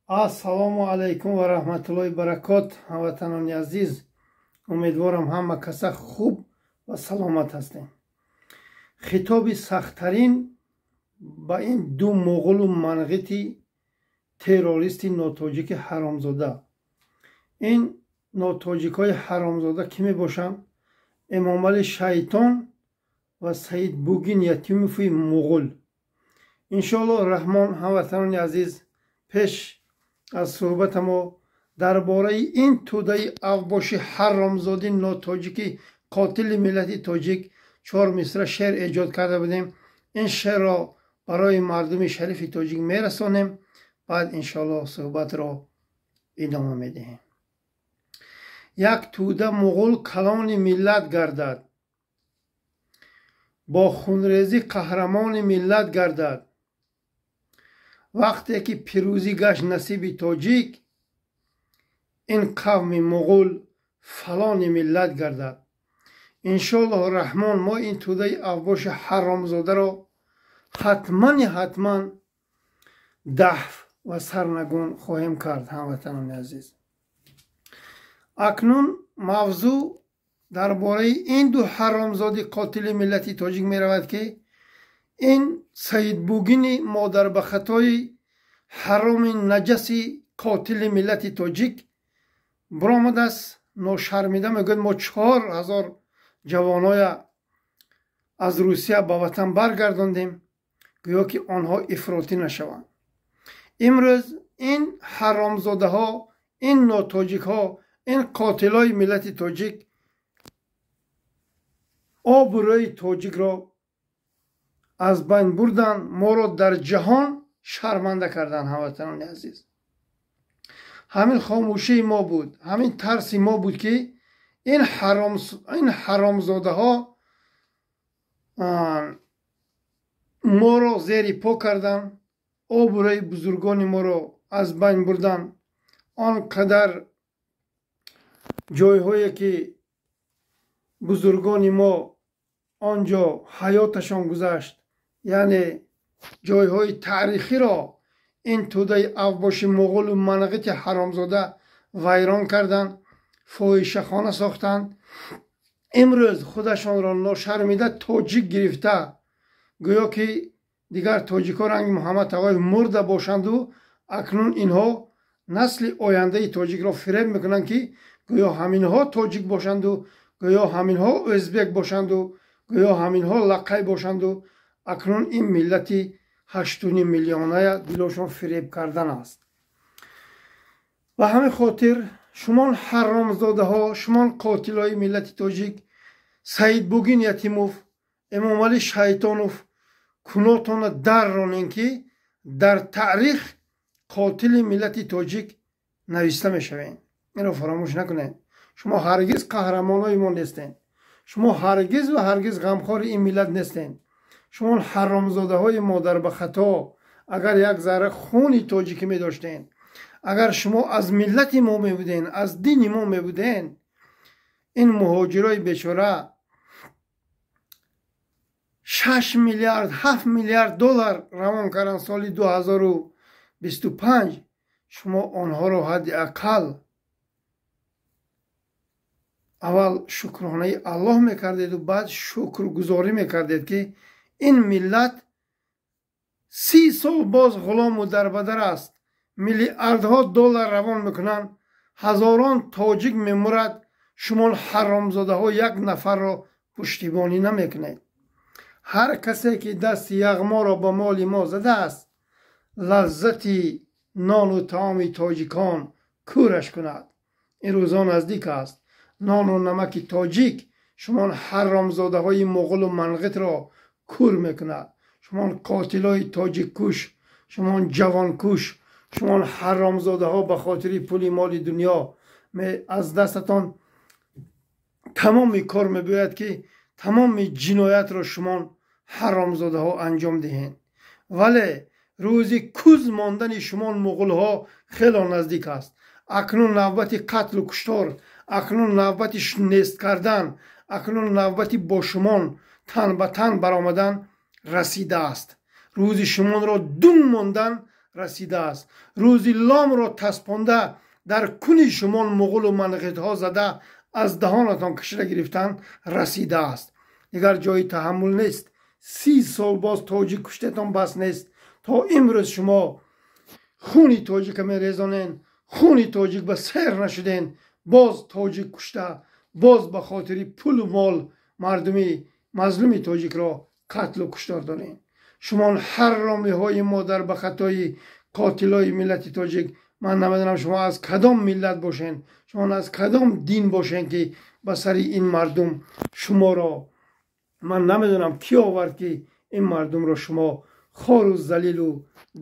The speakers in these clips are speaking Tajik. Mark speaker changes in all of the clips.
Speaker 1: Ассалому алайкум ва раҳматуллоҳи баракот. Ҳамватанони азиз, умедворам, ҳама каса хуб ва саломат ҳастем. Хитоби сахттарин ба ин ду муғулу манғити террористи нотоҷики ҳаромзода. Ин нотоҷикҳои ҳаромзода кӣ мебошанд? Эмомали Шайтон ва Саид Бугин Ятимови муғул. Иншоаллоҳ Раҳмон, ҳамватанони азиз, пеш аз суҳбата мо дар бораи ин тӯдаи авбоши ҳаромзоди нотоҷики қотили миллати тоҷик чор мисра шеър эҷод карда будем. Ин шеърро барои мардуми шарифи тоҷик мерасонем, баъд иншоаллоҳ суҳбатро идома медиҳем. Як тӯда муғул калони миллат гардад, бо хунрезӣ қаҳрамони миллат гардад. Вақте ки пирӯзӣ гашт насиби тоҷик, ин қавми муғул фалони миллат гардад. Иншоаллоҳ Раҳмон, мо ин тӯдаи авбоши ҳаромзодаро ҳатмани ҳатман даҳф ва сарнагун хоҳем кард. Ҳамватанони азиз, акнун мавзӯъ дар бораи ин ду ҳаромзоди қотили миллати тоҷик меравад, ки ин Саидбугини модарбахатои ҳароми наҷаси қотили миллати тоҷик биромадааст, ношармида мегӯяд: «Мо 4000 ҷавоноя аз Русия ба ватан баргардондем», гӯё ки онҳо ифротӣ нашаванд. Имрӯз ин ҳаромзодаҳо, ин нотоҷикҳо, ин қотилои миллати тоҷик обрӯи тоҷикро аз байн бурданд, моро дар ҷаҳон шарманда карданд. Ҳамватанони азиз, ҳамин хомӯшии мо буд, ҳамин тарси мо буд, ки ин ҳаромзодаҳо моро зери по карданд, обрӯи бузургони моро аз байн бурданд. Он қадар ҷойҳое ки бузургони мо он ҷо ҳаёташон гузашт, яъне ҷойҳои таърихиро ин тӯдаи авбоши муғулу манғити ҳаромзода вайрон карданд, фоҳишахона сохтанд. Имрӯз худашонро ношармида тоҷик гирифта, гӯё ки дигар тоҷикҳо ранги Муҳаммад Тағоев мурда бошанду, акнун инҳо насли ояндаи тоҷикро фиреб мекунанд, ки гӯё ҳаминҳо тоҷик бошанду, гӯё ҳаминҳо ӯзбек бошанду, гӯё ҳаминҳо лақай бошанду. Акнун ин миллати 8,5 миллионая дилошон фиреб кардан аст. Ба ҳамин хотир, шумон ҳаромзодаҳо, шумон қотилои миллати тоҷик, Саидбугин Ятимов, Эмомалӣ Шайтонов, кунотона дарронем, ки дар таърих қотили миллати тоҷик нависта мешавем. Инро фаромӯш накунед. Шумо ҳаргиз қаҳрамонои мо нестед, шумо ҳаргиз ва ҳаргиз ғамхори ин миллат нестед. Шумо ҳаромзодаҳои модарбахато, агар як зарра хуни тоҷикӣ медоштед, агар шумо аз миллати мо мебуден, аз дини мо мебуден, ин муҳоҷирои бечора 6 миллиард, 7 миллиард доллар равон карданд соли 2025, шумо онҳоро ҳадди ақал аввал шукронаи Аллоҳ мекардеду, баъд шукргузорӣ мекардед, ки ин миллат 30 сол боз ғулому дарбадар аст, миллиардҳо доллар равон мекунанд, ҳазорон тоҷик мемурад, шумо ҳаромзодаҳо як нафарро пуштибонӣ намекунед. Ҳар касе ки дасти яғморо ба моли мо задааст, лаззати нону таоми тоҷикон кӯраш кунад. Ин рӯзо наздик аст. Нону намаки тоҷик шумон ҳаромзодаҳои муғулу манғитро кӯр мекунад. Шумон қотилои тоҷиккуш, шумон ҷавонкуш, шумон ҳаромзодаҳо, ба хотири пули моли дунё аз дастатон тамоми кор мебиёяд, ки тамоми ҷиноятро шумон ҳаромзодаҳо анҷом диҳед. Вале рӯзи куз мондани шумон муғулҳо хело наздик аст. Акнун навбати қатлу куштор, акнун навбати нест кардан, акнун навбати бо шумон тан ба тан баромадан расидааст. Рӯзи шумонро дум мондан расидааст. Рӯзи ломро таспонда дар куни шумо муғулу манғитҳо зада аз даҳонатон кашида гирифтан расидааст. Дигар ҷои таҳаммул нест. 30 сол боз тоҷик куштетон бас нест. То имрӯз шумо хуни тоҷика мерезонен, хуни тоҷик ба сер нашуден, боз тоҷик кушта, боз ба хотири пулу мол мардуми мазлуми тоҷикро қатлу куштор дорен. Шумо ҳарромиҳои модар ба хатои қотилои миллати тоҷик, ман намедонам шумо аз кадом миллат бошен, шумо аз кадом дин бошен, ки ба сари ин мардум шуморо ман намедонам ки овард, ки ин мардумро шумо хору залилу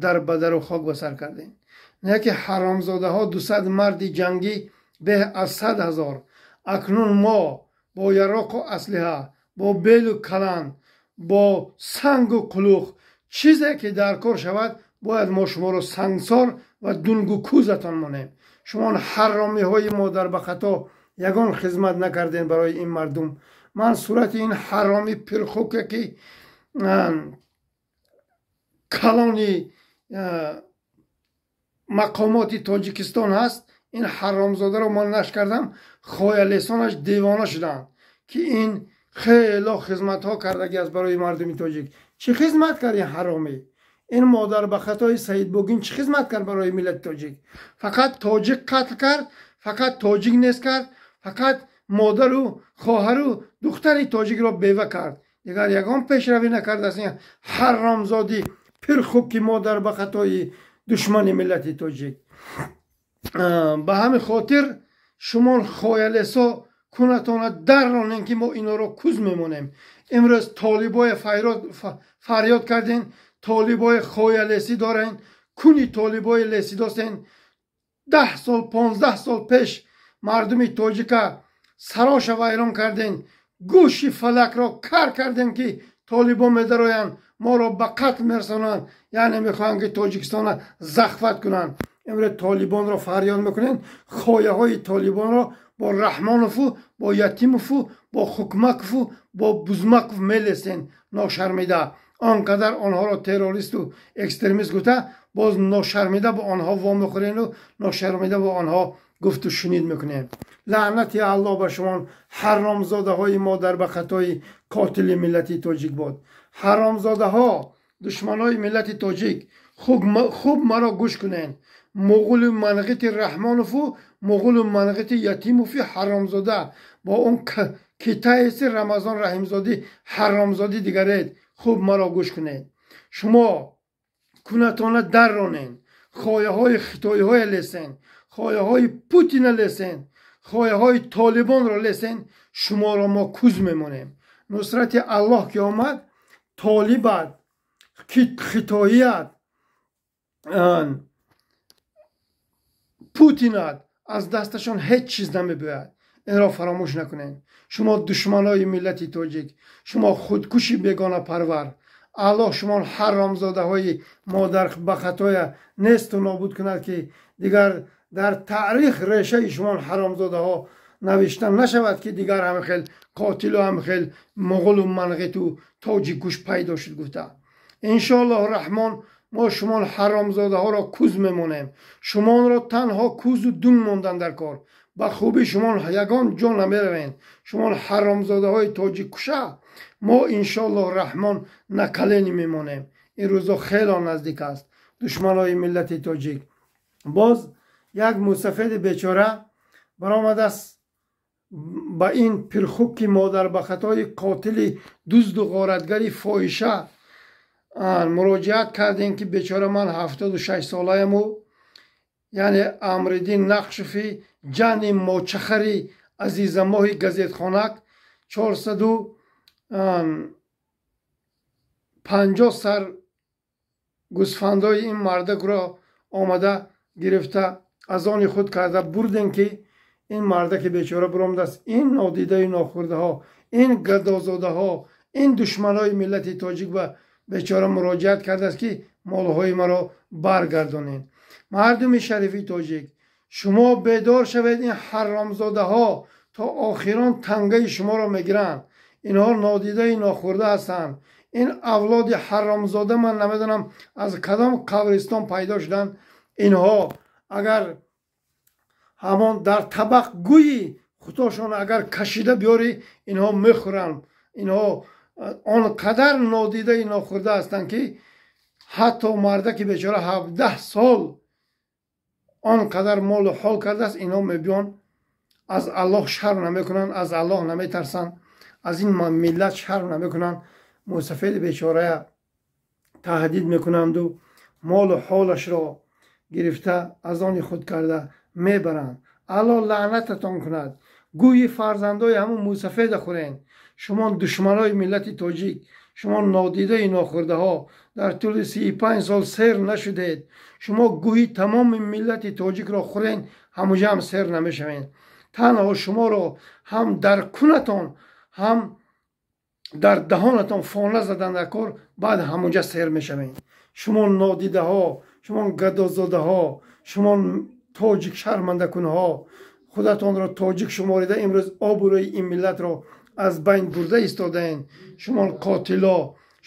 Speaker 1: дар бадару хок ба сар кардем. Не ки ҳаромзодаҳо 200 марди ҷангӣ беҳ аз 100 000. Акнун мо бо яроқу аслиҳа, бо белу каланд, бо сангу қулух, чизе ки дар кор шавад, бояд мо шуморо сангсор ва дунгу кӯзатон монем. Шумо ҳаромиҳои модар ба хато ягон хизмат накардем барои ин мардум. Ман сурати ин ҳароми пирхуке ки калони мақомоти Тоҷикистон ҳаст, ин ҳаромзодаро ман наш кардам, хоялесонаш девона шуданд, ки ин хело хизматҳо кардагӣ аст барои мардуми тоҷик. Чӣ хизмат кард ин ҳаромӣ? Ин модар ба хатои Саидбогин чӣ хизмат кард барои миллати тоҷик? Фақат тоҷик қатл кард, фақат тоҷик нест кард, фақат модару хоҳару духтари тоҷикро бева кард. Дигар ягон пешравӣ накардааст ин ҳаромзоди пирхуки модар ба хатои душмани миллати тоҷик. Ба ҳамин хотир шумо хоялесо кунатона дарронем, ки мо инҳоро куз мемонем. Имрӯз толибои фарёд кардем, толибои хоялесӣ дорен, куни толибои лесӣ достен. 10 сол, 15 сол пеш мардуми тоҷика сароша вайрон кардем, гӯши фалакро кар кардем, ки толибон медароянд, моро ба қатл мерасонанд, яъне мехоҳанд, ки Тоҷикистонро захват кунанд. Имрӯз толибонро фарёд мекунем, хояҳои толибонро бо Раҳмонову, бо Ятимову, бо Хукмакову, бо Бузмаков мелесен ношармида. Он қадар онҳоро террористу экстремист гуфта, боз ношармида бо онҳо вомехӯрену ношармида бо онҳо гуфту шунид мекунем. Лаънати Аллоҳ ба шумо ҳаромзодаҳои модар ба хатои қотили миллати тоҷик бод. Ҳаромзодаҳо, душманои миллати тоҷик, хуб маро гӯш кунед. Муғули манғити Раҳмонову муғули манғити Ятимови ҳаромзода бо он китаеси Рамазон Раҳимзодӣ ҳаромзодӣ дигаред, хуб маро гӯш кунед. Шумо кунатона дарронед, хояҳои хитоиҳое лесен, хояҳои Путина лесен, хояҳои толибонро лесен, шуморо мо куз мемонем. Нусрати Аллоҳ ки омад, толибат, хитоият, Путинат аз дасташон ҳеҷ чиз намебиёяд. Инро фаромӯш накунед. Шумо душманои миллати тоҷик, шумо худкуши бегонапарвар. Аллоҳ шумо ҳаромзодаҳои модар ба хатоя несту нобуд кунад, ки дигар дар таърих решаи шумо ҳаромзодаҳо навишта нашавад, ки дигар ҳамхел қотилу ҳамхел муғулу манғиту тоҷиккуш пайдо шуд гуфта. Иншоаллоҳ Раҳмон мо шумо ҳаромзодаҳоро куз мемонем. Шумонро танҳо кузу дун мондан дар кор. Ба хубӣ шумо ягон ҷо намеравед. Шумо ҳаромзодаҳои тоҷиккуша мо иншоаллоҳ Раҳмон на колени мемонем. Ин рӯзо хело наздик аст. Душманои миллати тоҷик. Боз як мусафеди бечора баромадааст ба ин пирхуки модар ба хатои қотили дузду ғоратгари фоҳиша муроҷиат кардем, ки бечора ман 76 солаяму, яъне Амриддин Нақшови ҷани мочахари азизамоҳи газетхонак 450 сар гӯсфандои ин мардакро омада гирифта аз они худ карда бурдем, ки ин мардаки бечора биромадааст. Ин нодидаи нохӯрдаҳо, ин гадозодаҳо, ин душманои миллати тоҷик ба бечора муроҷиат кардааст, ки молҳои маро баргардонед. Мардуми шарифи тоҷик, шумо бедор шавед. Ин ҳаромзодаҳо то охирон тангаи шуморо мегиранд. Инҳо нодидаи нохӯрда ҳастанд. Ин авлоди ҳаромзода ман намедонам аз кадом қабристон пайдо шуданд. Инҳо агар ҳамон дар табақ гӯйи худошон агар кашида биёрӣ, инҳо мехӯранд. Инҳо он қадар нодидаи нохӯрда ҳастанд, ки ҳатто мардаки бечора 17 сол он қадар молу ҳол кардааст, инҳо мебиён аз Аллоҳ шарм намекунанд, аз Аллоҳ наметарсанд, аз ин миллат шарм намекунанд. Мусафеди бечорая таҳдид мекунанду молу ҳолашро гирифта аз они худ карда мебаранд. Аллоҳ лаънататон кунад. Гӯйи фарзандои ҳамун мусафеда хӯрен. Шумо душманои миллати тоҷик, шумо нодидаи нохӯрдаҳо, дар тӯли 35 сол сер нашудед. Шумо гӯйи тамоми миллати тоҷикро хӯрен, ҳамуҷа ҳам сер намешавед. Танҳо шуморо ҳам дар кунатон, ҳам дар даҳонатон фона задан дар кор, баъд ҳамунҷа сер мешавед. Шумо нодидаҳо, шумо гадозодаҳо, шумо тоҷик шармандакунҳо, худатонро тоҷик шуморида имрӯз обрӯи ин миллатро аз байн бурда истодаед. Шумо қотило,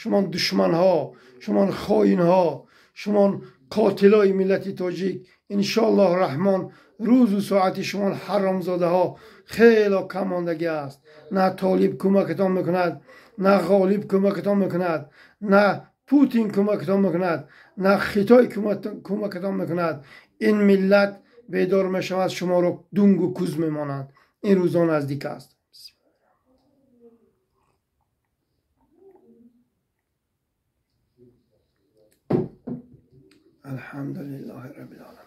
Speaker 1: шумо душманҳо, шумо хоинҳо, шумо қотилои миллати тоҷик. Иншоаллоҳ раҳмон рӯзу соати шумо ҳаромзодаҳо хело кам мондагӣ аст. На Толиб кӯмакатон мекунад, на Ғолиб кӯмакатон мекунад, на Путин кӯмакатон мекунад, на Хитой кӯмакатон мекунад. Ин миллат бедор мешавад, шуморо дунгу куз мемонад. Ин рӯзо наздик аст. Алҳамдулиллоҳи раббил оламин.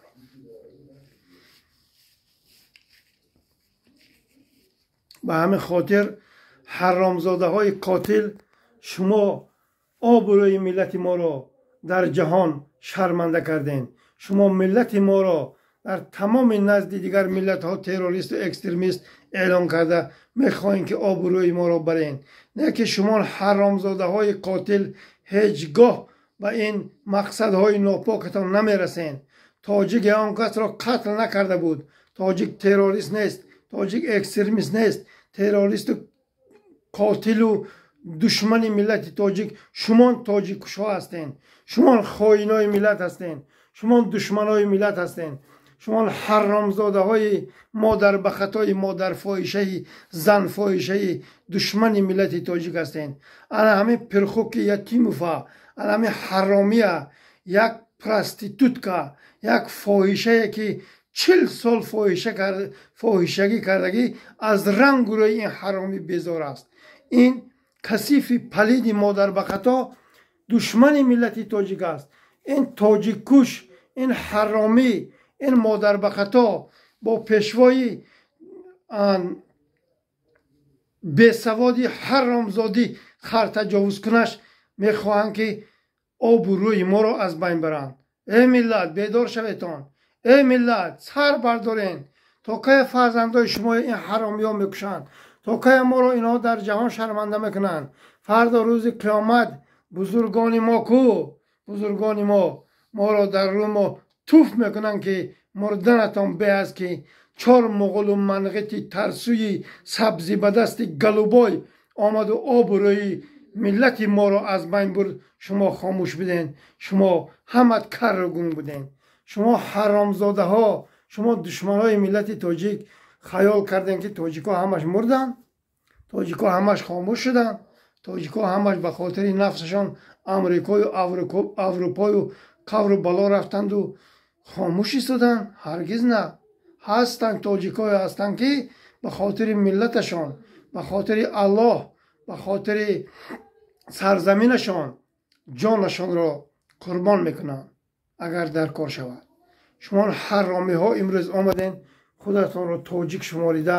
Speaker 1: Ба ҳамин хотир ҳаромзодаҳои қотил, шумо обрӯи миллати моро дар ҷаҳон шарманда кардем. Шумо миллати моро дар тамоми назди дигар миллатҳо террористу экстремист эълон карда мехоҳем, ки обрӯи моро барен. Не ки шумо ҳаромзодаҳои қотил ҳеҷ гоҳ ба ин мақсадҳои нопокатон намерасен. Тоҷик он касро қатл накарда буд. Тоҷик террорист нест, тоҷик экстремист нест. Террористу қотилу душмани миллати тоҷик шумон тоҷиккушҳо ҳастен. Шумон хоинои миллат ҳастен. Шумон душманои миллат ҳастен. Шумон ҳаромзодаҳои модарбахатои модарфоҳишаи занфоҳишаи душмани миллати тоҷик ҳастен. Ана ҳамин пирхуки Ятимова, ана ҳамин ҳаромия, як проститутка, як фоҳишае ки 40 сол фоҳишагӣ кардагӣ, аз рангу рӯи ин ҳаромӣ безор аст. Ин касифи палиди модарбахато душмани миллати тоҷик аст. Ин тоҷиккуш, ин ҳаромӣ, ин модарбахато бо пешвои бесаводи ҳаромзодӣ хартаҷовузкунаш мехоҳанд, ки обу рӯи моро аз байн баранд. Эй миллат, бедор шаветон. Эй миллат, сар бардорен. То кая фарзандои шумо ин ҳаромиҳо мекушанд? То кая моро инҳо дар ҷаҳон шарманда мекунанд? Фардо рӯзи қиёмат бузургони мо ку? Бузургони мо моро дар рӯ мо туф мекунанд, ки мурданатон беҳ аст, ки чор муғулу манғити тарсуи сабзи ба дасти галубой омаду обрӯи миллати моро аз байн бурд. Шумо хомӯш буден, шумо ҳамат карру гунг буден. Шумо ҳаромзодаҳо, шумо душманои миллати тоҷик хаёл кардем, ки тоҷикҳо ҳамаш мурданд, тоҷикҳо ҳамаш хомӯш шуданд, тоҷикҳо ҳамаш ба хотири нафсашон Амрикою Аврупою қавру бало рафтанду хомӯш истоданд. Ҳаргиз на. Ҳастанд тоҷикҳое ҳастанд, ки ба хотири миллаташон, ба хотири Аллоҳ, ба хотири сарзаминашон ҷонашонро қурбон мекунанд, агар дар кор шавад. Шумо ҳаромиҳо имрӯз омаден, худатонро тоҷик шуморида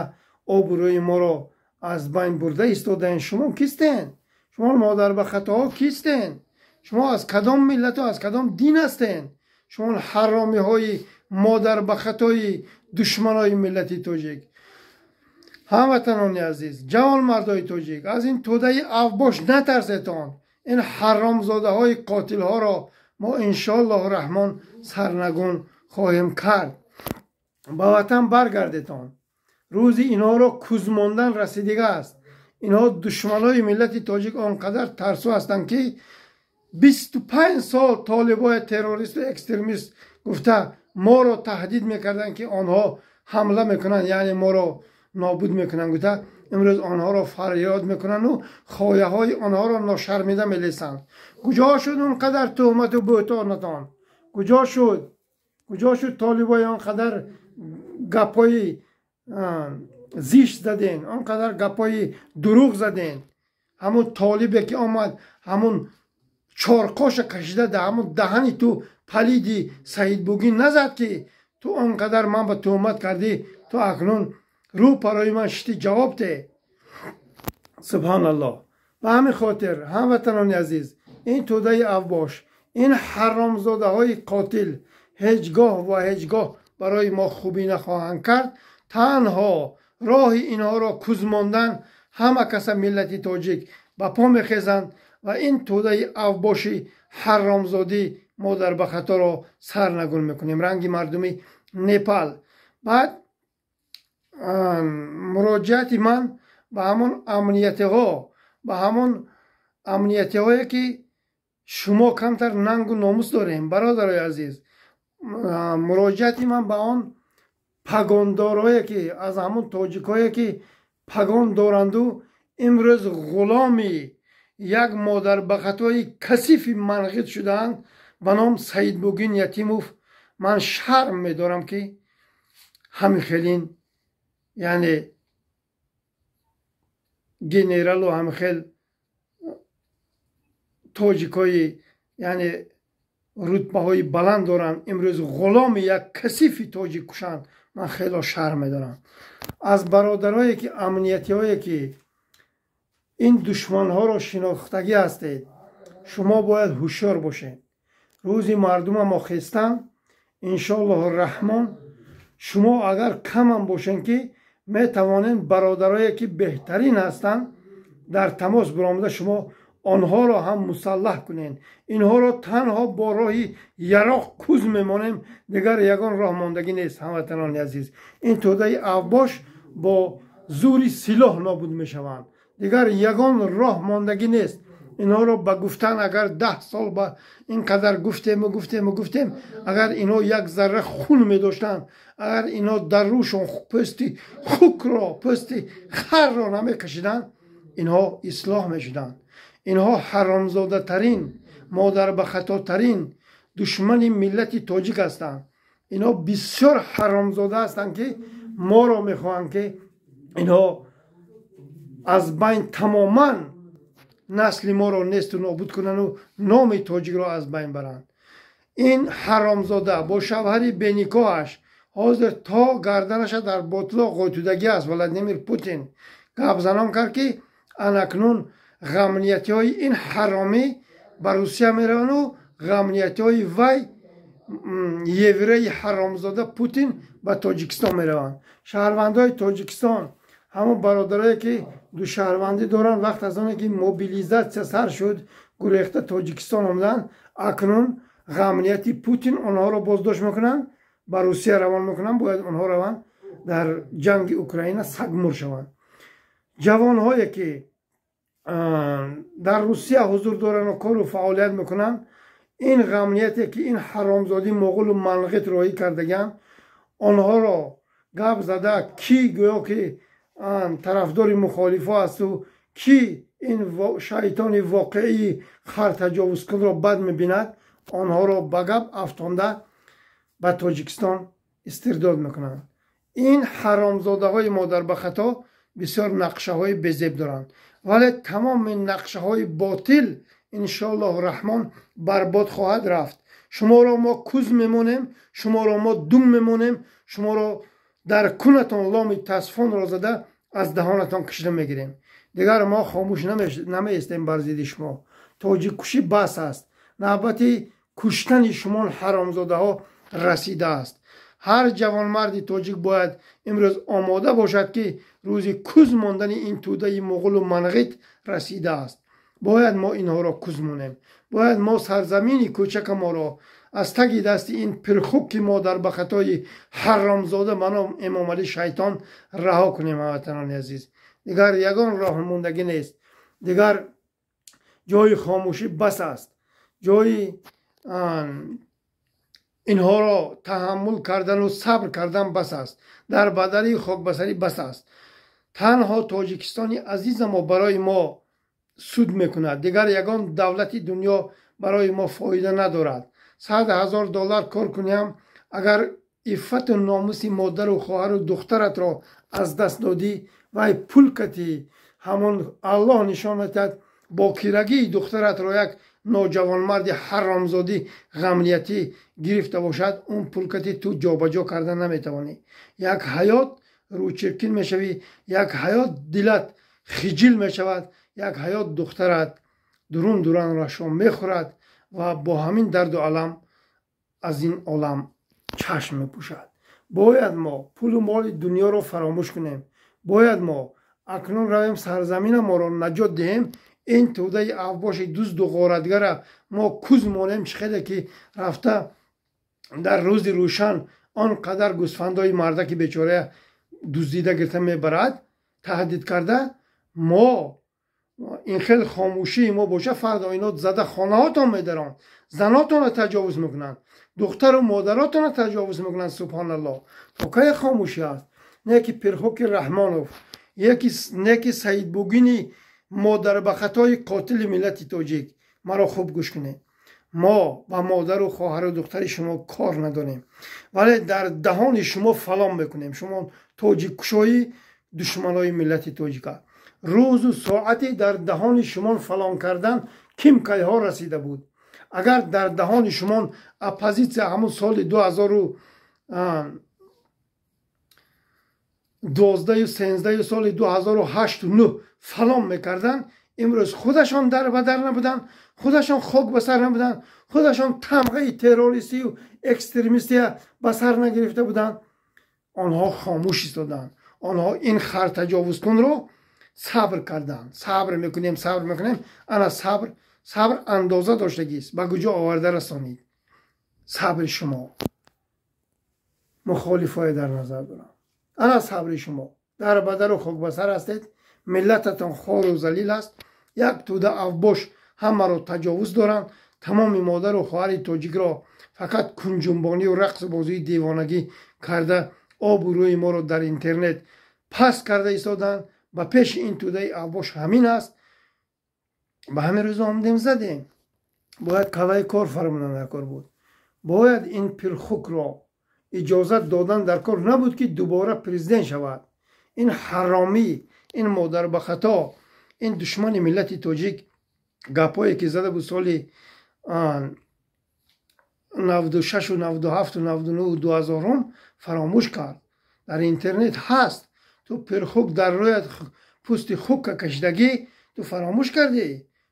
Speaker 1: обрӯи моро аз байн бурда истодаен. Шумо кистен? Шумо модарбахатоҳо кистен? Шумо аз кадом миллату аз кадом дин ҳастен? Шумо ҳаромиҳои модарбахатои душманои миллати тоҷик. Ҳамватанони азиз, ҷавонмардои тоҷик, аз ин тӯдаи авбош натарсетон. Ин ҳаромзодаҳои қотилҳоро мо иншоаллоҳу раҳмон сарнагун хоҳем кард. Ба ватан баргардетон. Рӯзи инҳоро кузмондан расидига аст. Инҳо душманои миллати тоҷик он қадар тарсу ҳастанд, ки 25 сол толибои террористу экстремист гуфта моро таҳдид мекарданд, ки онҳо ҳамла мекунанд, яъне моро нобуд мекунанд гуфта, имрӯз онҳоро фарёд мекунанду хояҳои онҳоро ношармида мелесанд. Куҷо шуд он қадар туҳмату буҳтонатон? Куҷо шуд? Куҷо шуд толибои он қадар гапҳои зишт заден, он қадар гапҳои дурӯғ заден? Ҳамун толибе ки омад, ҳамун чорқоша кашида да ҳамун даҳани ту палиди Саидбугин назад, ки ту он қадар ман ба туҳмат кардӣ, ту акнун рӯ парои ман шити ҷавоб де. Субҳоналлоҳ. Ба ҳамин хотир, ҳамватанони азиз, ин тӯдаи авбош, ин ҳаромзодаҳои қотил ҳеҷ гоҳ ва ҳеҷ гоҳ барои мо хубӣ нахоҳанд кард. Танҳо роҳи инҳоро кузмондан, ҳама каса миллати тоҷик ба по мехезанд ва ин тӯдаи авбоши ҳаромзодӣ модарбахаторо сарнагун мекунем, ранги мардуми Непал. Баъд муроҷиати ман ба ҳамон амниятиҳо, ба ҳамон амниятиҳое ки шумо камтар нангу номус дорем, бародарои азиз, муроҷиати ман ба он пагондорое ки аз ҳамон тоҷикое ки пагон доранду имрӯз ғуломи як модарбахатои касифи манғит шудаанд ба ном Саидбугин Ятимов. Ман шарм медорам, ки ҳамин хелин, яъне генералу ҳамин хел тоҷикои, яъне рутбаҳои баланд доранд, имрӯз ғуломи як касифи тоҷик кушанд. Ман хело шарм медорам аз бародарое ки амниятиҳое ки ин душманҳоро шинохтагӣ ҳастед. Шумо бояд ҳушёр бошед. Рӯзи мардума мо хестан, иншоаллоҳу раҳмон, шумо агар камам бошед, ки метавонед бародарое ки беҳтарин ҳастанд дар тамос биромада шумо онҳоро ҳам мусаллаҳ кунед. Инҳоро танҳо бо роҳи яроқ куз мемонем, дигар ягон роҳ мондагӣ нест. Ҳамватанони азиз, ин тӯдаи авбош бо зури силоҳ нобуд мешаванд, дигар ягон роҳ мондагӣ нест. Инҳоро ба гуфтан агар 10 сол ба ин қадар гуфтему гуфтему гуфтем, агар инҳо як зарра хун медоштанд, агар инҳо дар рӯшон пӯсти хукро, пӯсти харро намекашиданд, инҳо ислоҳ мешуданд. Инҳо ҳаромзодатарин, модарбахатотарин душмани миллати тоҷик ҳастанд. Инҳо бисёр ҳаромзода ҳастанд, ки моро мехоҳанд, ки инҳо аз байн тамоман насли моро несту нобуд кунанду номи тоҷикро аз байн баранд. Ин ҳаромзода бо шавҳари беникоҳаш ҳозир то гарданаша дар ботлоқ ғойтудагӣ аст. Владимир Путин гапзанон кард, ки анакнун ғамниятиҳои ин ҳаромӣ ба Русия мераванду ғамниятиҳои вай евреи ҳаромзода Путин ба Тоҷикистон мераванд. Шаҳрвандои Тоҷикистон, ҳамон бародарое ки душаҳрвандӣ доранд, вақт аз оне ки мобилизатсия сар шуд, гурехта Тоҷикистон омаданд. Акнун ғамнияти Путин онҳоро боздошт мекунанд, ба Русия равон мекунанд. Бояд онҳо раванд дар ҷанги Украина сагмур шаванд. Ҷавонҳое ки дар Русия ҳузур дорану кору фаъолият мекунанд, ин ғамнияте ки ин ҳаромзодӣ моғулу манғит роҳӣ кардагианд, онҳоро гап зада, ки гӯё ки тарафдори мухолифо асту ки ин шайтони воқеии хартаҷовузкунро бад мебинад, онҳоро ба гап афтонда ба Тоҷикистон истирдод мекунанд. Ин ҳаромзодаҳои модарбахато бисёр нақшаҳои безеб доранд, вале тамоми нақшаҳои ботил иншоаллоҳу раҳмон барбод хоҳад рафт. Шуморо мо куз мемонем, шуморо мо дум мемонем, шуморо дар кунатон ломи тасфонро зада аз даҳонатон кашида мегирем. Дигар мо хомӯш намеистем бар зидди шумо. Тоҷиккушӣ бас аст, навбати куштани шумо ҳаромзодаҳо расидааст. Ҳар ҷавонмарди тоҷик бояд имрӯз омода бошад, ки рӯзи куз мондани ин тӯдаи муғулу манғит расидааст. Бояд мо инҳоро куз монем, бояд мо сарзамини кӯчака моро аз таги дасти ин пирхуки модарбахатои ҳаромзода ба ном Эмомалӣ шайтон раҳо кунем. Ҳамватанони азиз, Дигар ягон роҳ мондагӣ нест. Дигар ҷои хомӯшӣ бас аст. Ҷои инҳоро таҳаммул кардану сабр кардан бас аст. Дар бадарии хокбасарӣ бас аст. Танҳо Тоҷикистони азизамо барои мо суд мекунад. Дигар ягон давлати дунё барои мо фоида надорад. 100 000 доллар кор кунем, агар иффату номуси модару хоҳару духтаратро аз даст додӣ, вай пул кати ҳамон Аллоҳ нишон медиҳад, бокирагии духтаратро як ноҷавонмарди ҳаромзодӣ ғамниятӣ гирифта бошад, он пулкати ту ҷобаҷо карда наметавонӣ. Як ҳаёт рӯчиркин мешавӣ, як ҳаёт дилат хиҷил мешавад, як ҳаёт духтарат дурун дуранрашо мехӯрад ва бо ҳамин дарду алам аз ин олам чашм мепӯшад. Бояд мо пулу моли дунёро фаромӯш кунем. Бояд мо акнун равем, сарзамина моро наҷот диҳем. Ин тӯдаи авбоши дузду ғоратгара мо куз монем. Чӣ хеле ки рафта дар рӯзи рӯшан он қадар гӯсфандои мардаки бечорая дуздида гирифта мебарад, таҳдид карда, мо ин хел хомӯшии мо боша, фардо ино зада хонаҳотон медаранд, занотонро таҷовуз мекунанд, духтару модаротонро таҷовуз мекунанд. Субҳоналлоҳ, то кай хомӯшӣ аст? Не ки Пирхуки Раҳмонов, не ки Саидбугини модарбахатои қотили миллати тоҷик. Маро хуб гӯш кунед. Мо ба модару хоҳару духтари шумо кор надорем, вале дар даҳони шумо фалон мекунем. Шумо тоҷиккушои душманои миллати тоҷика. Рӯзу соате дар даҳони шумон фалон кардан ким кайҳо расида буд? Агар дар даҳони шумон оппозитсия ҳамун соли 2012-ю 13-ю соли 2008-у 9 фалон мекарданд, имрӯз худашон дар ба дар набуданд, худашон хок ба сар набуданд, худашон тамғаи террористию экстремистия ба сар нагирифта буданд. Онҳо хомӯш истоданд. Онҳо ин хартаҷовузкунро сабр карданд. Сабр мекунем, сабр мекунем. Ана сабр, сабр андоза доштагист. Ба куҷо оварда расонид сабри шумо? Мухолифое дар назар дорам. Ана сабри шумо, дар бадару хокбасар ҳастед, миллататон хору залил аст. Як тӯда авбош ҳамаро таҷовуз доранд, тамоми модару хоҳари тоҷикро фақат кунҷунбонию рақсу бозии девонагӣ карда, обу рӯи моро дар интернет паст карда истоданд. Ба пеши ин тӯдаи авбош ҳамин аст. Ба ҳамин рӯз омадем, задем. Бояд калаи кор фармудан дар кор буд. Бояд ин пирхукро иҷозат додан дар кор набуд, ки дубора президент шавад. Ин ҳаромӣ, ин модарбахато, ин душмани миллати тоҷик гапҳое ки зада буд соли 96-у 97-у 99-у 2000-ум, фаромӯш кард. Дар интернет ҳаст. Ту пирхук, дар рӯят пӯсти хукка кашидагӣ, ту фаромӯш кардӣ?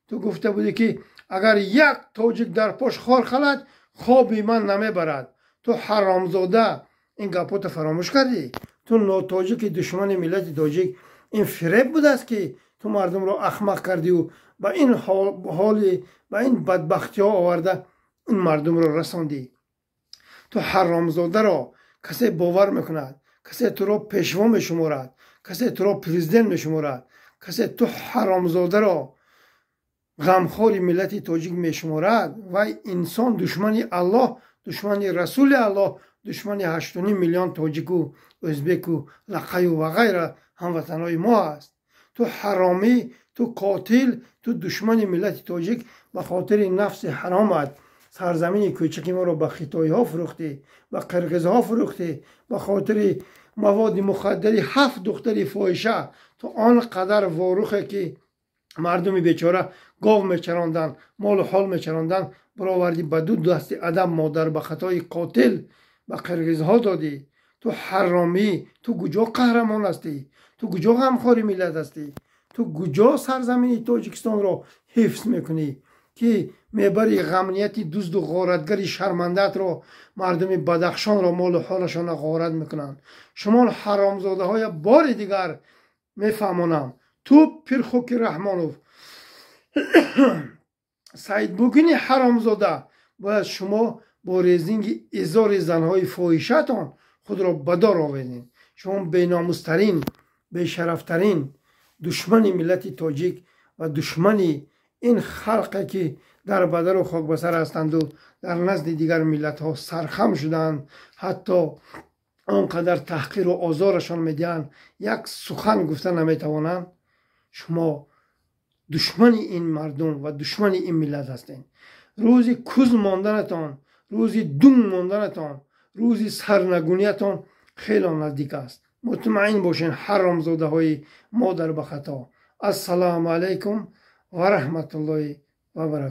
Speaker 1: Ту гуфта будӣ, ки агар як тоҷик дар пош хор халад, хоби ман намебарад. Ту ҳаромзода, ин гапҳото фаромӯш кардӣ? Ту нотоҷики душмани миллати тоҷик, ин фиреб будааст, ки ту мардумро ахмақ кардиу ба ин ҳоли, ба ин бадбахтиҳо оварда ин мардумро расондӣ. Ту ҳаромзодаро касе бовар мекунад? Касе туро пешво мешуморад? Касе туро президент мешуморад? Касе ту ҳаромзодаро ғамхори миллати тоҷик мешуморад? Вай инсон душмани Аллоҳ, душмани Расули Аллоҳ, душмани 8,5 миллион тоҷику ӯзбеку лақаю ва ғайра ҳамватанҳои мо аст. Ту ҳаромӣ, ту қотил, ту душмани миллати тоҷик, ба хотири нафси ҳаромат сарзамини кӯчаки моро ба хитоиҳо фурӯхтӣ, ба қирғизҳо фурӯхтӣ. Ба хотири маводи мухаддари ҳафт духтари фоҳиша ту он қадар ворухе, ки мардуми бечора гов мечаронданд, молу ҳол мечаронданд, баровардӣ, ба ду дасти адам модар ба хатои қотил ба қирғизҳо додӣ. Ту ҳаромӣ, ту куҷо қаҳрамон ҳастӣ? Ту куҷо ғамхори миллат ҳастӣ? Ту куҷо сарзамини Тоҷикистонро ҳифз мекунӣ, ки мебари ғамнияти дузду ғоратгари шармандаатро, мардуми Бадахшонро молу ҳолашонро ғорат мекунанд? Шумо ҳаромзодаҳоя бори дигар мефаҳмонам. Ту Пирхуки Раҳмонов, Саидбугини ҳаромзода, бояд шумо бо резинги изори занҳои фоҳишаатон худро ба дор овезед. Шумо беномустарин, бешарафтарин. Душмани миллати тоҷик ва душмани ин халқе, ки дар бадару хокбасар ҳастанду дар назди дигар миллатҳо сархам шудаанд, ҳатто он қадар таҳқиру озорашон медиҳанд, як сухан гуфта наметавонанд. Шумо душмани ин мардум ва душмани ин миллат ҳастед. Рӯзи куз монданатон, рӯзи дум монданатон, рӯзи сарнагуниятон хело наздик аст. Мутмаин бошед, ҳаромзодаҳои модар ба хато. Ассалому алайкум ва раҳматуллоҳи ва баракатуҳ.